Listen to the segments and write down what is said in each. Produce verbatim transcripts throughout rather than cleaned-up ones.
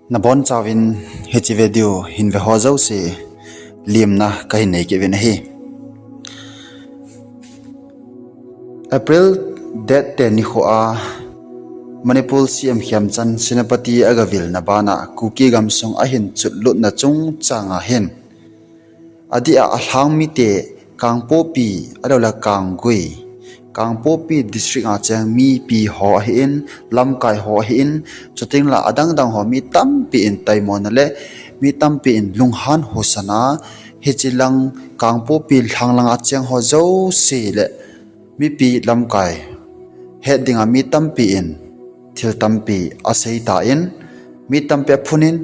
Nabonchauvin hiche video hin ve ho jouse lemna kahin nei kit uvin ahi. April date ten nikho a Manipur C M Khemchand Senapati agavil na bana Kuki gamsung ahin chutlutna chungchang a hin Adeh a alhang mite Kangpokpi, ahilouleh Kanggui, Kangpokpi district a cheng mipi ho ahin, lamkai ho ahin, chutengle adangdang ho mi tampi in taimona le mi tampi in lunghan hosana, hiche lang Kangpokpi lhang langa cheng ho jouse le mipi lamkai het dinga mi tampi in thil tampi asei tan, mi tampi aphunin,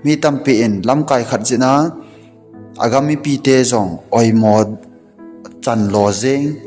mi tampi in lamkai khat jeh a agam mipite jong oimo chan lo jeng,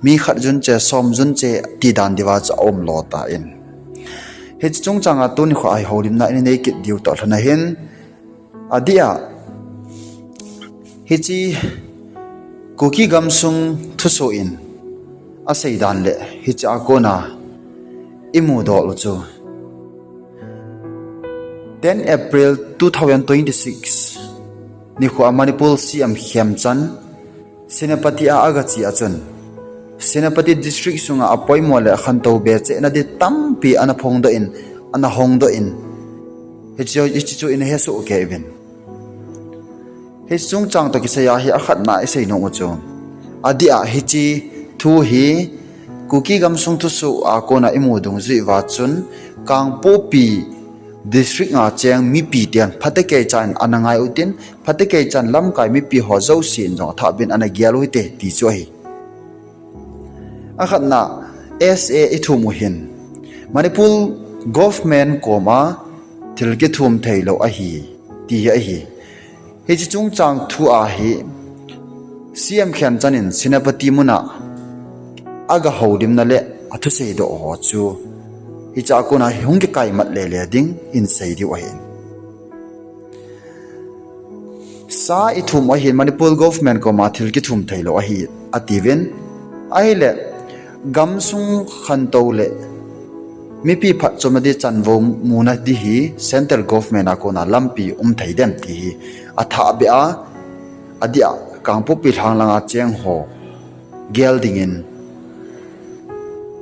mi khat jun che, som jun che ti dan diuva chu aum lo tan. Hiche chungchanga tuni kho a hi houlimna inei kit diu toh lhon ahin, adeh a hiche Kuki gamsung thusoh in asei dan le hiche a kona imudoh u chu ten April two thousand twenty-six nikho a Manipur C M Khemchand Senapati a agache a chun Senapati district sunga apoimo le khantou be chehna ding tampi ana phongdoh in, ana hongdoh in, hiche, hiche chu ina hesoh kei uvin. Hiche chungchang toh kisaiya hi akhatna isei nom u chu, adeh a hiche thu hi Kuki gamsung thusoh a kona imu dungjuiya chun Kangpokpi district a cheng mipi ten phatechakeichan ana ngai utin, phatechakeichan lamkai mipi ho jousen jong athahbeh in ana gel u hite ti chu ahi. Akhatna, S A ithum u hin Manipur government koma thil kithum theilou ahi, ti ahi. Hiche chungchang thu a hi C M Khemchand in Senapati muna agahoulimna le athusei doh ho chu hiche a kona hung kikaimat lele ding in sei diu ahin. Sa ithum u ahin Manipur government koma thil kithum theilou ahi atiuvin. Ahile gamsung khantou le mipi phatchomna ding chanvou muna ding hi central government a kona lampi um thei dem ti hi athahbeh a, adeh a Kangpokpi lhang langa cheng ho gel dingin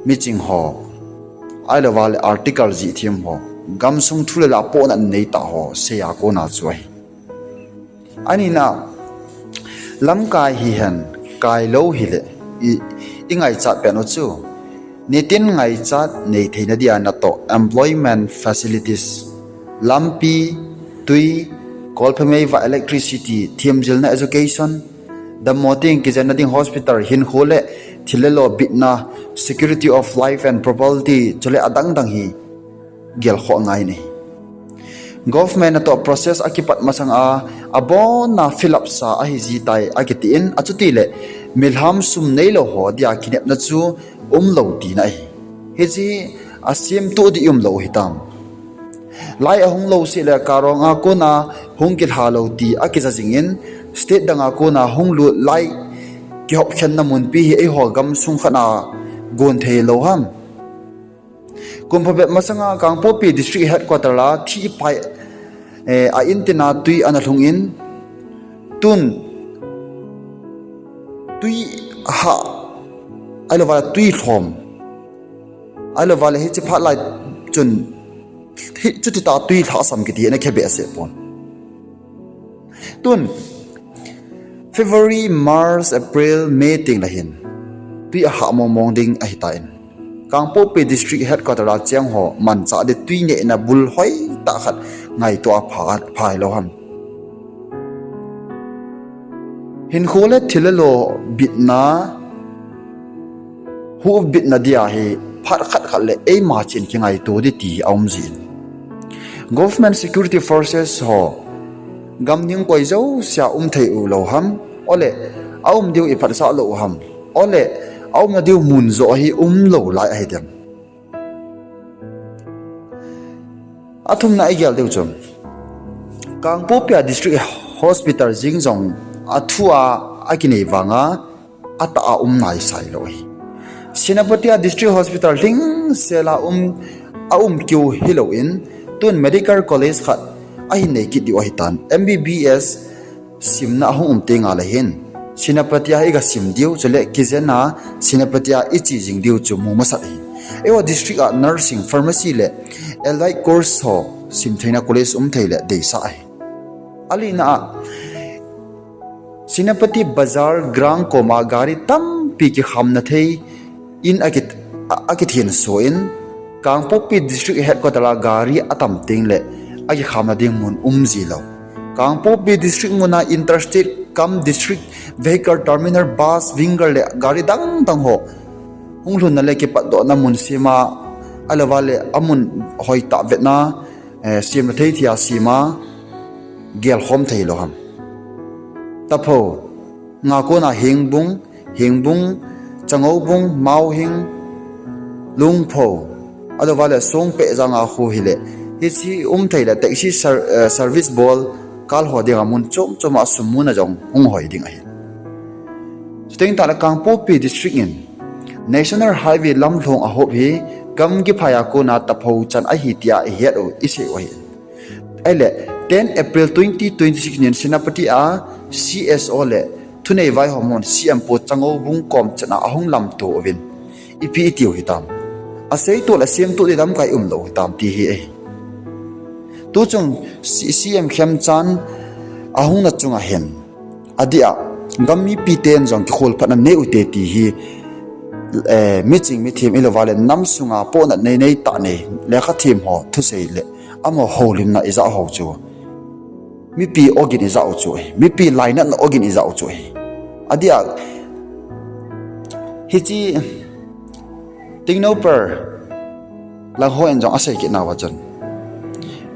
miching ho, ahilouleh article jih them ho, gamsung thu le la pohnat neitah ho seiya kona chu ahi. Anina, lamkai hihen kailou hile i, ingaichat pen u chu nitin ngaichat nei theina dia natoh employment facilities, lampi, tui, kolphe meiva, electricity, themjilna, education, dammo teng kijenna ding hospital, hinkho le thil le lo bitna, security of life and property, chule adangdang hi gelkhoh ngai ahi. Government natoh process akipat masanga abonna fill up sa ahiji tai akitin, achutile milham sum neilou ho dia kinepna chu umlou tina ahi. Hiche asemtoh ding umlou hitam. Lai ahung lou seh le Karong a kona hung kilha lou ti akija jingin, state dang a kona hung lut lai kihopkhenna munpi hi eiho gamsung khat a gon theilou ham. Kum phabep masanga Kangpokpi district headquarter a thihpai, eh, a intina tui ana lhungin, tun tui hah, ahilouleh tui lhom, ahilouleh hiche phat lai chun hi, chuti tah tui lhahsam kiti ana khe behseh pon. Tun February, March, April, May teng le hin tui ahah mongmong ding ahitan. Kangpokpi district headquarter a cheng ho manchah ding tui nehna bul hoitah khat ngaito a pha, pha hilou ham. Hinkho le thil le lo bitna, huhbitna dia hi phat khat khat le eima chin kingaito ding ti aum jin. Government security forces ho gamning koi jousea um thei u lou ham, ole aum diu iphatsah lou u ham, ole aumna diu mun joh hi umlou lai ahi dem. Athumna igel diu chu Kangpokpi a district hospital jing jong athu a akinei vanga atah a um naisai lou ahi. Senapati a district hospital lhingsel a um, aum kiu hilou in, Tun medical college khat ahin nei kit diu ahitan, M B B S simna ahung um teng le hin Senapati a iga sim diu, chule kijen a Senapati a iche jing diu chu mu masat ahi. Eiho district a nursing, pharmacy le allied course ho sim theina college um thei le deisah ahi. Alina a Senapati Bazar ground koma gari tampi kikhamna thei in akit, a, akithin so in, Kangpokpi District Headquarter a gari atam teng le akikhamna ding mun um ji lou. Kangpokpi District muna Interstate cum District Vehicle Terminal, bus, winger le gari dang dang ho hung lhunna le kipatdohna mun sema, ahilouva le amun hoitah vetna, eh, semna thei thei a sema, gelkhom thei lou ham. Tapho, nga kona Hengbung, Hengbung, Changoubung, Mauhing, Lungpho, ahilouva le Songpeh janga khu hile, hiche um thei le taxi ser-, eh, service bol kal ho dinga mun chom chom a sum muna jong hung hoi ding ahi. Chuteng tah le Kangpokpi District in National Highway lamlhong ahop hi gamgi phai a kona Tapho chan ahi tia ihet u, isei u ahi. Ahile, ten April twenty twenty-six nin Senapati a C S O le thunei vaihom hon C M pu Changoubung kom chan a ahung lamto uvin, ipi itiu hitam. Asei tou le sem tou di lamkai umlou hitam ti hi ahi. Tuchung C-, C M Khemchand ahungna chunga hin, adeh a, gam mipi ten jong kikholphatna nei ute ti hi, eh, miching mithem ahilouva le nam sunga pohnat nei nei tah nei, lekha them ho thusei le amaho houlimna ijat ho chu, mipi ogin ijat u chu ahi, mipi lainatna ogin ijat u chu ahi. Adeh a, hiche Tengnoupal lang hon jong asei kit nauva chun,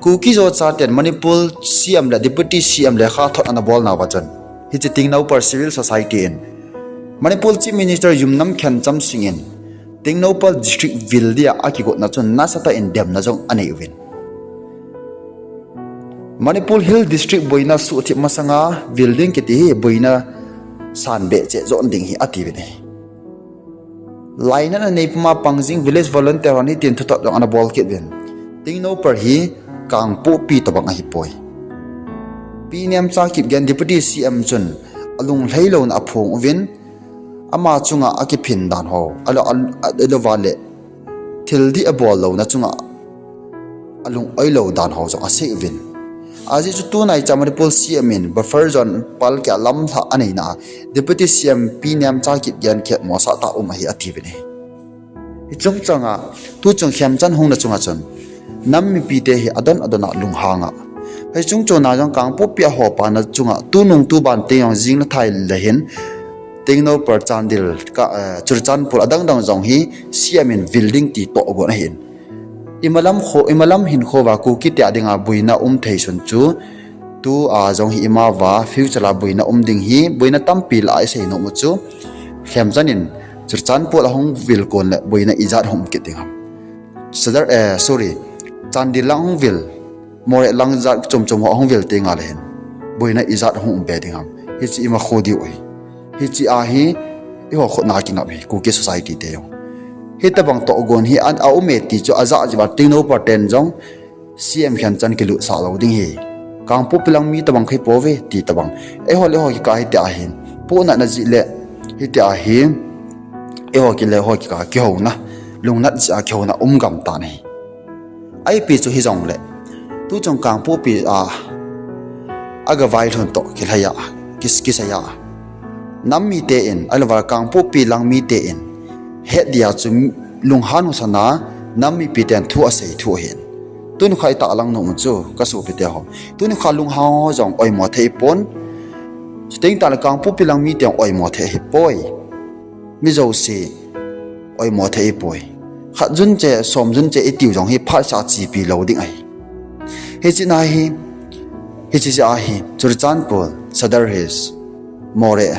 Kuki-Zo chaten Manipur C M le Deputy C M lekhathot ana bol nauva chun, hiche Tengnoupal Civil Society in Manipur Chief Minister Yumnam Khemchand Singh in Tengnoupal District vil dia akigotna chun nasatah in demna jong anei uvin, Manipur Hill District boina suhthip masanga vil ding kiti hi boina sanbeh cheh jon ding hi atiuvin ahi. Lainatna nei puma pangjing village volunteer hon hitin thuthot jong ana bol kit uvin, Tengnoupal hi Kangpokpi tobang ahipoi. Pi Nemcha Kipgen Deputy C M chun alunglhai louna aphong uvin, ama chunga akiphin dan ho, ahilou, ahilou, ahilouva le thil dih abol louna chunga alung-oi lou dan ho jong asei uvin. Ajeh chu tunaicha Manipur C M in buffer zone pal kia lamlhah aneina a, Deputy C M Pi Nemcha Kipgen khetmosah tah um ahi atiuvin ahi. Hiche chungchanga, tuchung Khemchand hungna chunga chun, nam mipite hi adon adon a lunghang a, hiche chungchona jong Kangpokpi a hopana chunga, tunung tuban teng jong jing nathai le hin, Tengnoupal, Chandel, ka, eh, Churachandpur adang dang jong hi C M in vil ding ti tohgon ahin. Imalam kho, imalam hinkho uva Kuki te a dinga boina um thei sun chu, tua jong hi ima uva future a boina um ding hi, boina tampi lah a isei nom u chu, Khemchand in Churachandpur ahung vil kon le boina ijat hung um kit ding ham. Sadar, eh, sorry, Chandel lang hung vil, Moreh lang jat chom chom ho ahung vil teng le hin, boina ijat hung um be ding ham. Hiche ima kho diu ahi. Hiche a hi, eiho khutna kingap hi, Kuki society te jong. Hitobang tohgon hi an a um e ti chu ajah jeh uva Tengnoupal ten jong, C M Khemchand kilutsah lou ding hi. Kangpokpi lang mi tobang khat hi pouve ti tobang. Eiho le eiho kikah hitia hin, pohnatna jeh le, hitia hi, eiho kile eiho kikah kihouna, lungnat jeh a kihouna um gam tan ahi. Ipi chu hijongle, tuchung Kangpokpi a, aga vailhun toh kilhai a, kis-, kisai a, nam mite in, ahilouva Kangpokpi lang mite in, het dia chu lunghan u sana, nam mipi ten thu asei thu ahin. Tuni kha itahlang nom u chu, kasopite ho, tuni kha lunghang ho jong oimo thei pon. Chuteng tah le Kangpokpi lang mite jong oimo thei ahipoi. Mi jouse oimo thei ahipoi. Khat jun che, som jun che itiu jong hi phatseh a chepi lou ding ahi. Hiche na hi, hiche jeh a hi, Churachandpur, Sadar Hills, Moreh,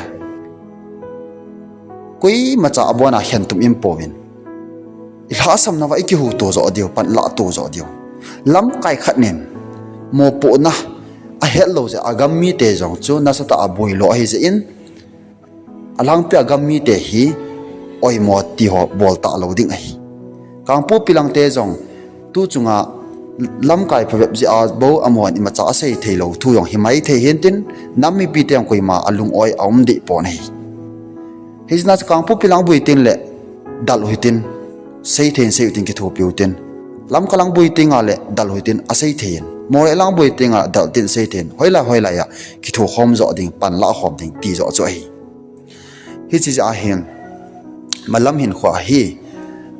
koimacha abona khentum um pouvin, ilhahsamna uva ikihuto jo diu, panlah to jo diu. Lamkai khat nin mopohna ahet lou jeh a gam mite jong chu nasatah a boilo ahijeh in, alangpia gam mite hi oimo ti ho bol talou ding ahi. Kangpokpi langte jong tuchunga Lamkai phabep jeh a bou amahon imacha asei theilou thu jong himai thei hintin, nam mipi teng koima alung-oi aum deh pon ahi. Hijeh a chu Kangpokpi lang bui tengle dal u hitin, sei thei in sei u tin kithopi u tin. Lamka lang bui tengle dal u hitin asei thei in. Moreh lang bui tengle dal tin sei thei in. Hoilai hoilai a kithokhom joh ding, panlah khom ding ti joh chu ahi. Hiche jeh a hin, malam hinkho ahi.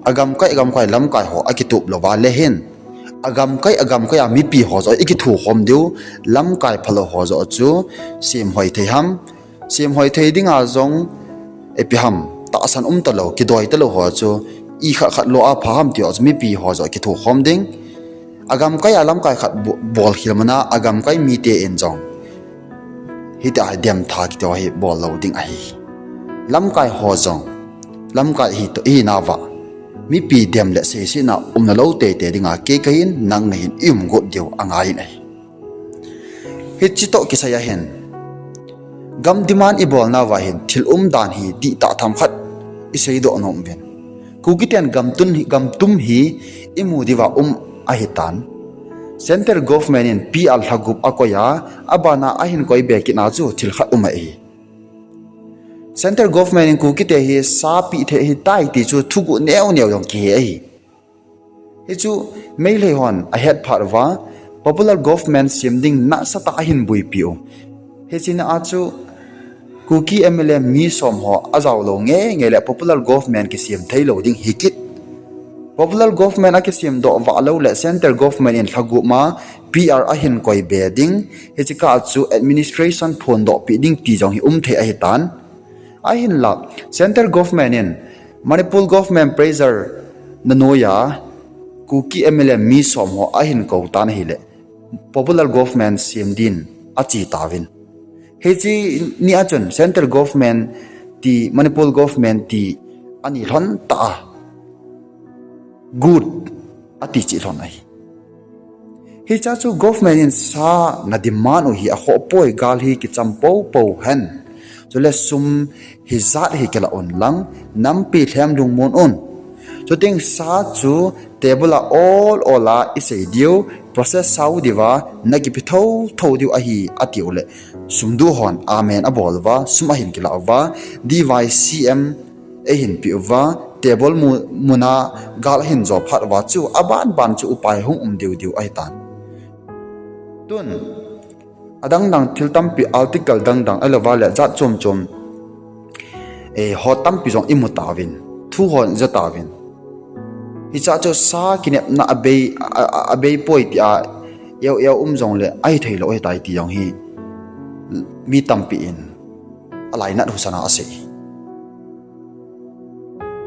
Agamkai, agamkai lamkai ho akitup louva le hin, agamkai, agamkai a mipi ho joh ikithokhom diu, lamkai phalou ho joh chu semhoi thei ham, semhoi thei dinga jong ipi ham, tahsan um talou, kidoi talou ho chu ikhat khat lo a pha ham ti ho chu mipi ho joh kithokhom ding. Agamkai a lamkai khat bo-, bolkhel mana agamkai mite in jong hitia hi demtha kiti ho hi bol lou ding ahi. Lamkai ho jong lamkai hi to, ihinauva mipi dem le seisetna umna lou teitei dinga kei kahin, nang nahin, i-um got diu angai in ahi. Hiche toh kisai a hin, gam demand ibolnauva hin thil umdan hi dihtah themkhat iseidoh nom uvin. Kuki ten gamtum hi, gamtum hi imu diuva um ahitan. Central Government in P R lhagup akoi a, abana ahin koi be kitna chu thil khat um ahi. Central Government in Kukite hi sa peh thei ahitai ti chu thuguh neo neo jong kihe ahi. Hichu Meitei hon ahet phat uva, popular government sem ding nasatah a ahin boipi u. Hiche na a chu Kuki M L A mi som ho ajao lou ngei ngei le popular government kisem theilou ding hikit. Popular government akisem doh vah lou le central government in lhagup ma P R ahin koi be ding. Hiche kah chu administration phondohpi ding ti jong hi um thei ahitan. Ahinla, central government in Manipur government pressure na noiya Kuki M L A mi som ho ahin kou tan ahile, popular government sem din ache tauvin. Hiche ni a chun central government ti, Manipur government ti ani lhon tah a good ati cheh lhon ahi. Hichea chu government in sa na demand u hi akhoh poi, gal hi kicham poupou hen. Chule sum hijat hi kila un lang, nampi lhem lungmon un. Chuteng sa chu table a ol ol a isei diu, process sao diuva, nakipe thouthou diu ahi atiu le, sumdu hon amen abol uva, sum ahin kila uva, D Y C M eihin pe uva, table mu-, muna gal ahin jo phat uva chu, aban ban chu upai hung um diu diu ahitan. Tun, adang dang thil tampi, article dang dang, ahilouva le jat chom chom, eh, ho tampi jong imu tauvin, thu hon ija tauvin. Hichea chu sa kinepna abei, a, a, abei poi tia, eu eu um jongle, ahithei lou ahitai ti jong hi, mi tampi in alainat husan a asei.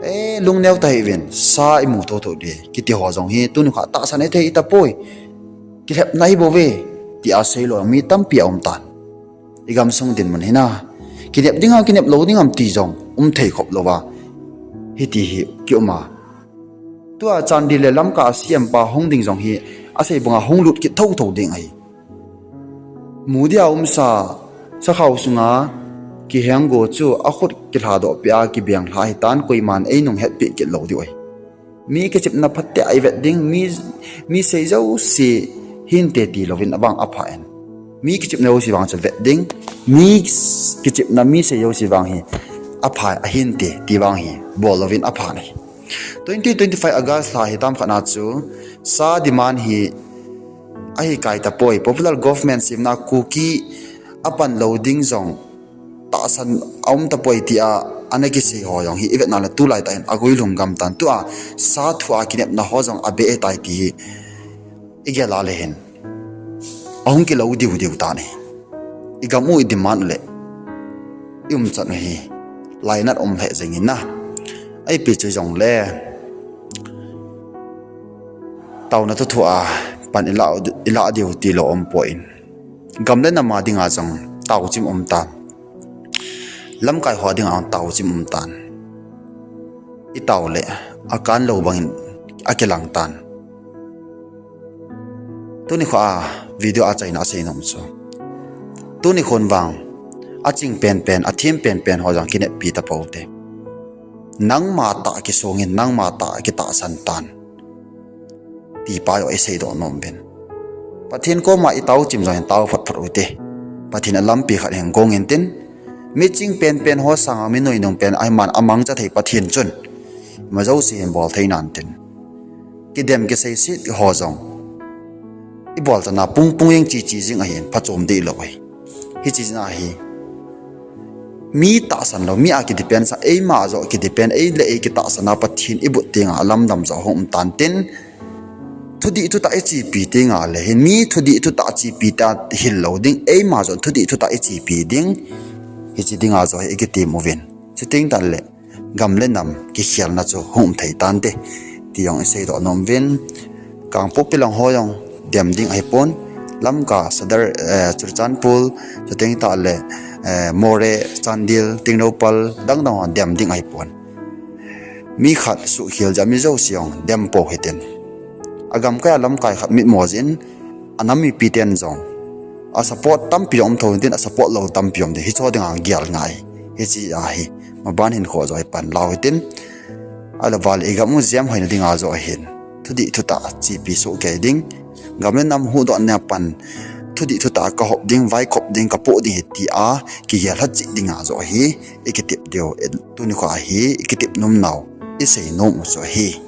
Eh, lungneo tahih uvin, sa imu thouthou ding, kiti ho jong hi, tuni kha tahsan ithei tapoi. Kilhepna hibouve, tia seilou mi tampi aum tan. Igamsung dinmun hi na. Kinep ding ham, kinep lou ding ham ti jong, umthei khop louva. Hiti hi, kium a. Tua Chandel le Lamka a C M pa hung ding jong hi, asei banga hung lut kit thouthou ding ahi. Mudia umsa, sakhao sunga kihenggo chu akhut kilhadoh peh a kibenglha ahitan, koiman einung hetpeh kit lou diu ahi. Mi kichepna phatea ivet ding, mi, mi sei jouse hinte tilouvin avang apha in. Mi kichepna jouse vang chu vet ding, mi kichepna mi sei jouse vang hi apha ahinte ti vang hi bol louvin apha ahi. Twenty twenty-five August lha hitam khatna chu sa demand hi ahi kai tapoi, popular government semna Kuki apan lou ding jong tahsan aum tapoi tia ana kisei ho jong hi ivetna le tulai tah in aguilhung gam tan, tua sa thua kinepna ho jong abei tai ti hi igel a le hin ahung kilou diu diu tan ahi. Igam u idemand u le iumchan u hi lainat um lheh jeng in na. Ipi chu jongle taona thuthu'a pan ilah, ilah diu tilou umpoi. Gam le nam a dinga jong taochim umtan. Lamkai ho dinga jong taochim umtan. Itao le akanlou bangin akilangtan. Tuni kho a video a chaina asei nom chu, tuni khon vang aching penpen, athem penpen ho jong kineppi tapoute. Nangma tah kisongin, nangma tah kitahsan tan. ti pa joh isei doh nom uvin. Pathen koma itao chim jong hin tao phot phot u hite. Pathen alampi khat hin gong intin, miching pen pen ho sanga mi nuinung pen aman amangcha thei Pathen chun ima jouse hin bol thei nan tin, kidem kiseiset ho jong ibol chana pung pung jing, chi chi jing ahin phachom deh lou ahi. Hiche jeh a hi mi tahsan lou, mi a kidepend sa, eima joh kidepend, ei le ei kitahsan a Pathen ibut tenga alamdam joh hung um tan tin, thudih thutah ichepi tenga le hin mi thudih thutah chepi ta hil lou ding, eima joh thudih thutah ichepi ding, hiche dinga joh hi ikitem uvin. Chuteng tahle gam le nam kikhelna chu hung um thei tante, ti jong isei doh nom uvin. Kangpokpi lang ho jong dem ding ahipon, Lamka, Sadar, eh, Churachandpur, chuteng tahle, eh, Moreh, Chandel, Tengnoupal, dang dang ho dem ding ahipon. Mi khat suhkhel jeh a mi jouse jong dem pou hitin, agamkai a lamkai khat mitmo jeh in, anam mipiten jong asupport tampi jong um thou hitin, asupport lou tampi um ding, hicheho dinga gel ngai. Hiche ahi, maban hinkho joh hi pan lau hitin, ahilou vale igam u jem hoina dinga joh hin thudih thutah chepi soh kei ding, gam le nam huhdohna pan thudih thutah kahop ding, vaikop ding, kapoh ding ahi tia kigel lhah cheh dinga joh hi ikitep diu, tunikho a hi ikitep nomnau isei nom u chu ahi.